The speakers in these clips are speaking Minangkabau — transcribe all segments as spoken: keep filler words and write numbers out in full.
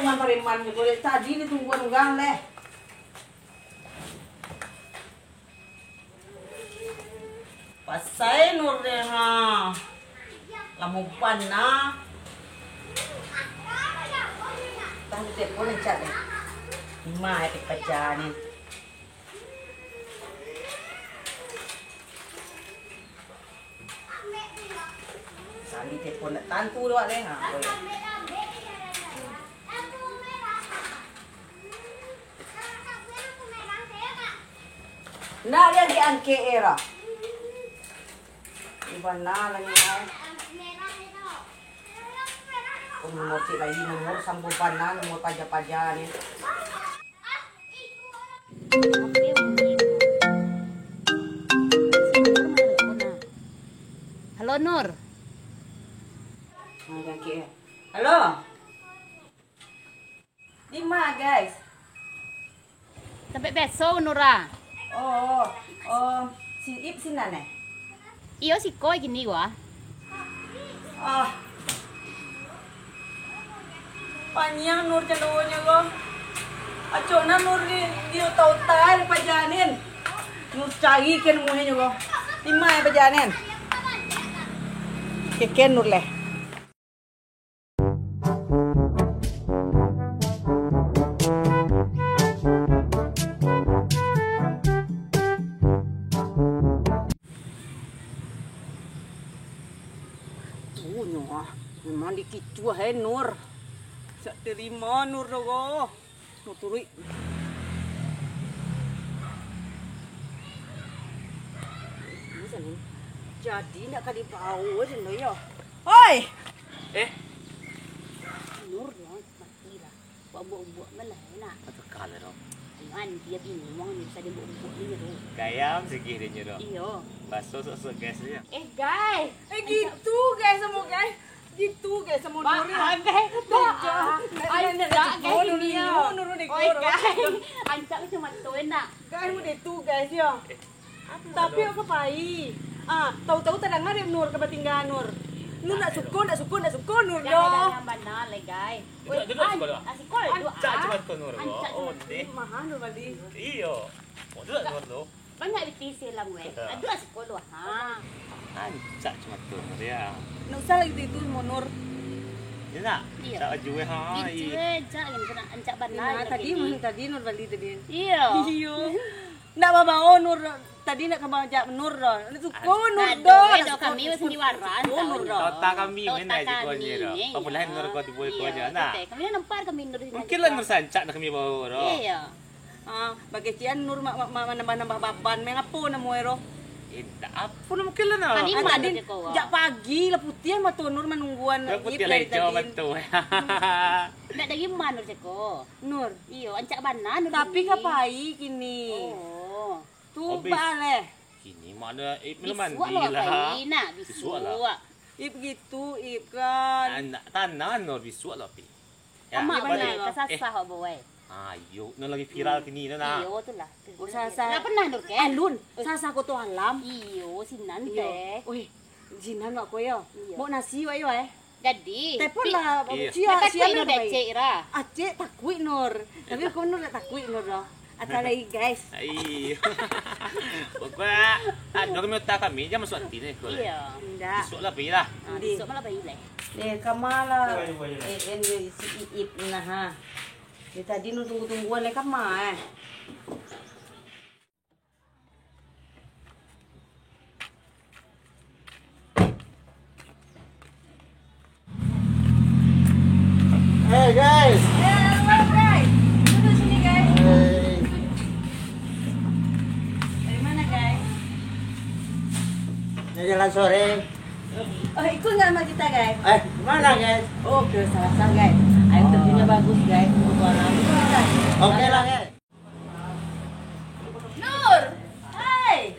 Dengan preman ko, dari tadi ditungguan urang leh. Pasai Nur deh, ha. Lamo bana. Tadi telepon cak deh. Ma, eh, paja ni. Sani telepon ndak tantu doh, leh. Ha, ko yo. Ndak diangkek-angkek e lah. Di mana lagi, eh? Umur cik bayi, umur sampo bana, umur paja-paja ni. Halo, Nur. Halo. Di ma, guys? Tampek biaso, Nur, ah. Oh, oh, si Ip sinan, eh? Iyo, siko kini, wah. Ah. Panyiang Nur candonyo ko. Acok nan Nur di, di otak-otak pajanin. Nur cari ken muhenyo ko. Di ma pajanin? Keken Nur leh. Tu nyo ah, memang dikicuah eh Nur. Sak terima Nur doh ko. Nur turuik. Jadi nak ka dibawa je Nur yo. Oi! Eh? Nur yo. Mati lah. Buak-buak malah enak. Apa kala tu? Anu, dia bingung ni, bisa dia buak-buak ni tu. Gayam sikit dia nyo tu. Iyo. Baso sok-sok gas dia. Eh, guys. Eh, gitu, guys, samo guys. Gitu, guys, samo Nur ni. Ah, guys. Ancak, guys, ini. Nur ni. Oi, guys. Ancak macam tu enak. Guys, udah tu, guys, yo. Eh. Tapi awak ka pai. Ah, tahu-tahu tadanga dek Nur ka batingga Nur. Nur nak suko, nak suko, nak suko Nur yo. Jangan bana leh, guys. Duduk, duduk siko dulu. Ah, siko dulu. Ancak cuma tu Nur. Ancak cuma tu. Maha Nur bali. Iyo. Oh, duduk Nur tu. Banyak di P C lah, weh. Duduk siko dulu, ha. Ancak cuma tu Nur yo. Nak usah lagi itu mau Nur. Iyo nak? Iyo. Ancak baju weh, ha. Itu weh, ancak bana. Tadi, tadi Nur bali tadi. Iyo. Iyo. Ndak babao Nur, tadi ndak ka maajak Nur doh. Ndak suko Nur doh. Ndak suko Nur doh. Kami sandiwara, suko Nur doh. Tota kami main aja kau ni doh. Apalah Nur kau tibo kau je nah. Kami nampak kami Nur. Mungkin lah Nur sancak nak kami bao doh. Iyo. Ah, bagecian Nur mak mak manambah-nambah baban. Mangapo namo ero? Indak apo namo kilo nah. Tadi jak pagi lah putiah mato Nur manungguan. Putiah lah ijo mato. Ndak dari ma Nur cako. Nur. Iyo, ancak bana Nur. Tapi ka pai kini. Oh. Tu ba leh. Kini mah ado, eh, belum mandi lah. Bisuak lah. Ip gitu, Ip kan. Anak tanah Nur bisuak lah, Pi. Ya, apa dia? Kasasah awak buai. Ayo, Nur lagi viral kini tu nah. Iyo tu lah. Oh, sasah. Ndak pernah Nur ke? Alun, sasah Koto Alam. Iyo, sinan teh. Oi, sinan wak ko yo. Iyo. Mau nasi wak yo eh. Jadi, telepon lah. Cia, cia Nur becek ira. Acek takuik Nur. Tapi aku Nur tak takuik Nur doh. Atas lagi guys. Iyo. Pokok ado kami otak kami je masuk hati ni. Iyo. Indak. Besok lah pergi lah. Ah, besok malah pergi lah. Deh, kama lah. Eh, en yo isi iip nah ha. Dia tadi nu tunggu-tungguan leh kama eh. Hey guys. Hello guys. Duduk sini guys. Hey. Dari mana guys? Dari jalan sore. Oh, ikut nggak sama kita guys? Eh, mana guys? Oh, ke Salasah guys. Air terjunnya bagus guys. Petualang. Oke lah guys. Nur! Hai!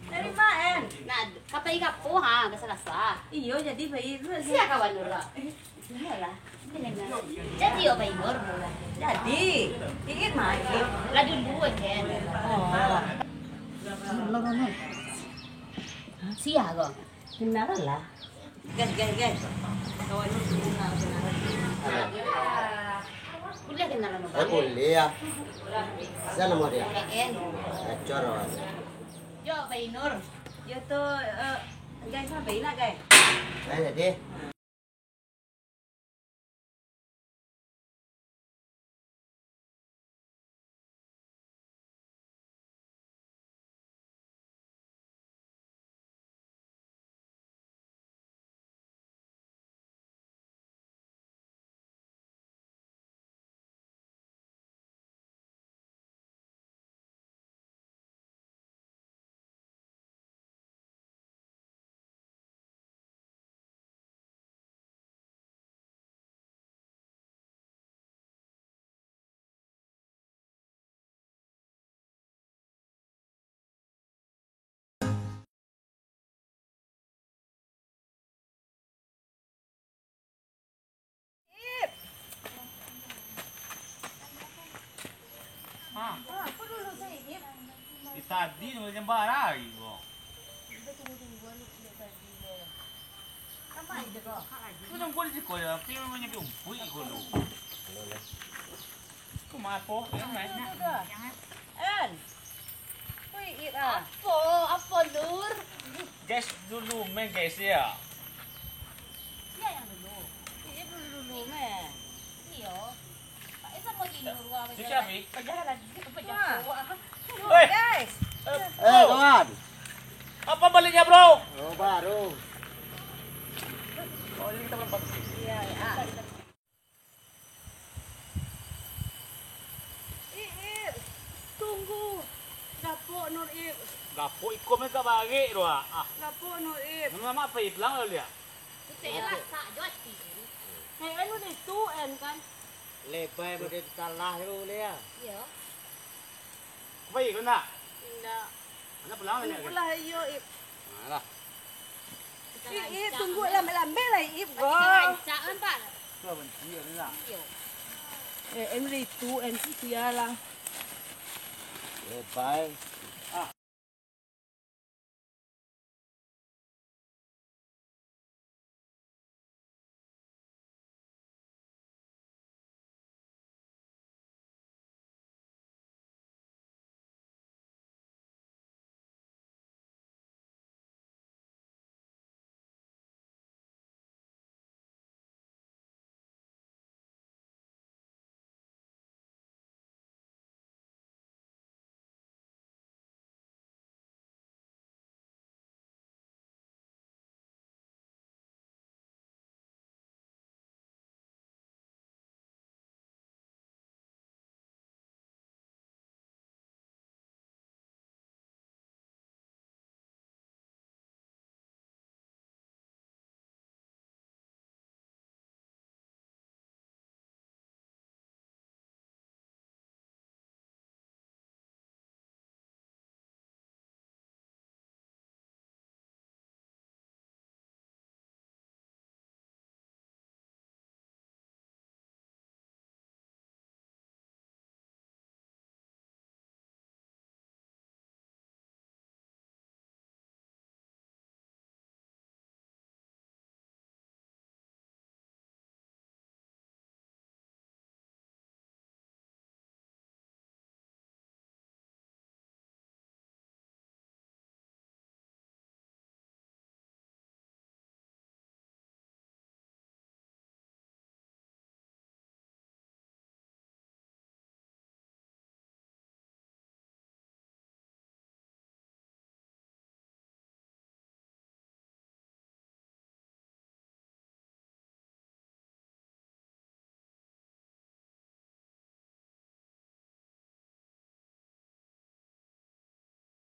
Dari ma en? Nah, ka pai ka apo ha, ka Salasah? Iyo, jadi pai tu. Sia kawan Nur lah. Eh, sia lah. Jadi yo pai Nur lah. Jadi, Iit ma Iit? Lah dulu aja. Oh. Sia ko? Kenal lah. Guys, guys, guys. Kawan Nur kenal, kenal. Eh, buliah. Sia namo dia? En. Acor. Yo, Bainur. Yo tu, eh, guys, apa nak, guys? Eh, jadi. Hah? Di tadi tu macam bara lagi kau. Kau jangan kau di siko je, tapi memang nyapi umpuik kau tu. Kau mapo? Jangan. En. Wih, It, ah. Apo? Apo, Nur? Guys dulu, men, guys, ya. Sia nan dulu? It dulu, men. Iyo. Pak, eh, samo It, Nur, wah, Suci, Abi? Pajalan lagi, pajalan. Wah. Wah. Hei. Guys. Eh, Eh, bro. Kawan. Apa baliknya, bro? Oh, baru. Oh, ini kita berempat. Iya, iya. Ip, Ip, tunggu. Gapok, Nur, Ip. Gapok iko mah ka barek tu, ah. Ah. Gapok, Nur, Ip. Nama apa Ip lang lalu ya? Kuteh lah, sak jo ati. Eh, anu di tu, en, kan? Lebai model talah tu boleh ya? Iya. Apa Ip, kau nak? Indak. Anak pulang lah, Ip. Pulang, iyo, Ip. Alah. Ih, ih, tunggu lambai-lambai lah, Ip, go. Rancak kan, Pak? Tu lah benci, Ip, lah. Iyo. Eh, en ritu, en setia lah. Eh, bye. Ah.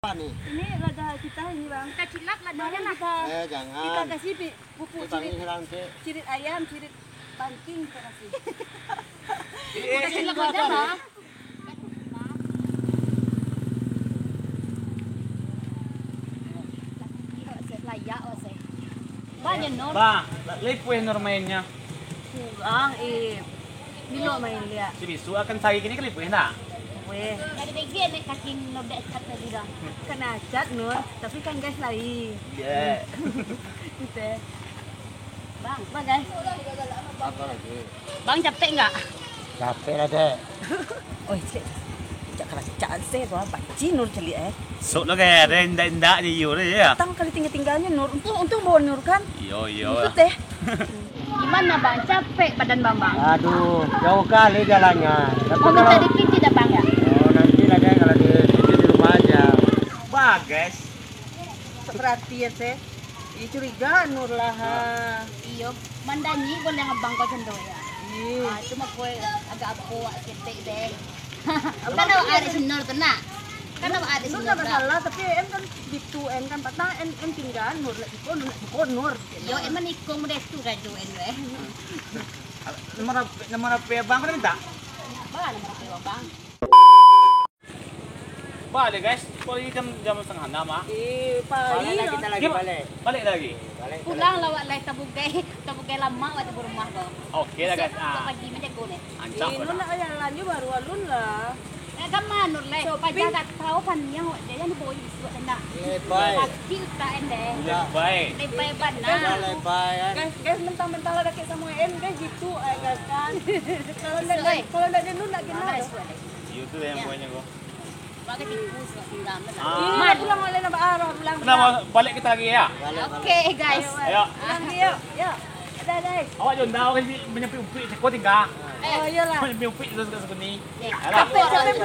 Apa nih? Ini lada kita ini, Bang. Kita cilap ladanya lah. Kita, Eh, jangan. Kita kasih pi-, pupuk Ini Bang cirit, ini rantai. Cirit ayam, cirit banting kita kasih. Eh, eh, Kita eh, cilap aja lah. Layak, Bang. Banyak, no? Bang, lipuih Nur mainnya. Kurang, Ip. Bilo main dia. Si bisu akan sari kini ka lipuih nak? Weh. Dari begi naik kaki lobek kat tadi dah. Kena cat, Nur. Tapi kan guys lain. Iya. Gitu. Bang. Bang, guys. Apa lagi? Bang, capek nggak? Capek lah, Dek. Oi, cek. Cak kalah cak se tu, ah, banci Nur caliak, eh. Sok lah, kayak ada indak-indak je, iyo, deh, ya. Tang kali tinggal-tinggalnya Nur. Untung, untung bawa Nur, kan? Iyo, iyo. Itu teh. Gimana, Bang? Capek badan Bang, Bang? Aduh, jauh kali jalannya. Tapi mau minta kalau dipijit dah, Bang, ya? Oh, nanti lah, Dek, kalau dipijit di rumah aja. Bagus. Sok perhatian, teh. Ih, curiga Nur lah, ha. Iyo, mandanyi boleh abang kau cendo ya. Ih. Ah, cuma kue agak apo wak ketek deh. Kan awak ada si Nur tu nak. Kan awak ada si Nur, Nur tak masalah, tapi en kan bitu, en kan patah, en, en tinggal Nur, nak buko Nur, nak buko Nur. Yo, emang nikung deh tu kan tu, en weh. Nomor H P, nomor H P abang kau dah minta? Apa nomor H P abang? Balik, guys. Kok lagi jam, jam setengah enam, ah? Eh, balik lah, kita lagi balik. Balik lagi. Pulang lah, wak lai tabugai, tabugai lama waktu di rumah tu. Oke lah, guys. Ah. Pagi menjago ni. Ancak. Eh, Nur nak jalan je baru alun lah. Ya, gaman, Nur, lai. Shopping. Paja tak tahu kan yang wak jalan di bawah di suat tenda. Lebai. Kaki utak endeh. Lebai. Lebai bana. Lebai, kan? Guys, guys, mentang-mentang lah dakek sama en, guys, gitu, eh, guys, kan. Kalau ndak, kalau ndak, Nur nak gimana? Iyo tu yang buahnya kok. Pakai tikus, Pak Sundam. Ah. Iya, pulang oleh nambah arah, pulang. Pulang, pulang. Balik kita lagi ya. Oke, guys. Ayo. Pulang dia, yuk. Dah, dah. Awak jo ndak, awak kan menyempit-umpit, ceko tinggal. Oh, iyalah. Menyempit-umpit terus ke sini. Alah. Capek, capek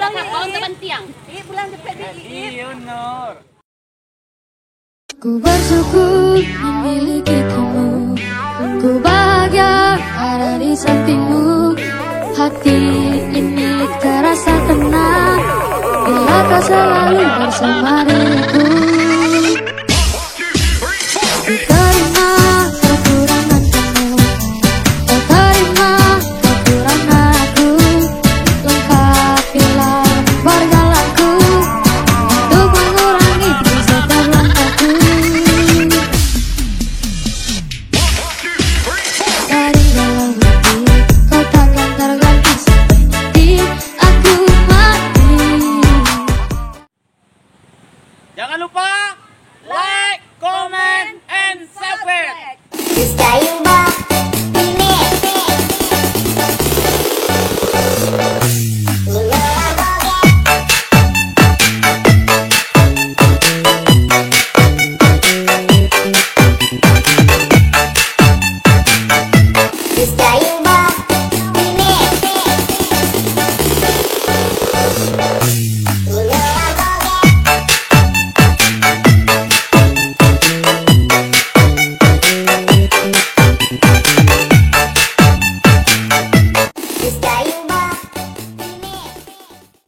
pulang, Ih. Iya, Nur. Ku bersyukur memiliki kamu. Ku bahagia ada di sampingmu. Hati ini terasa tenang bila kau selalu bersama diriku.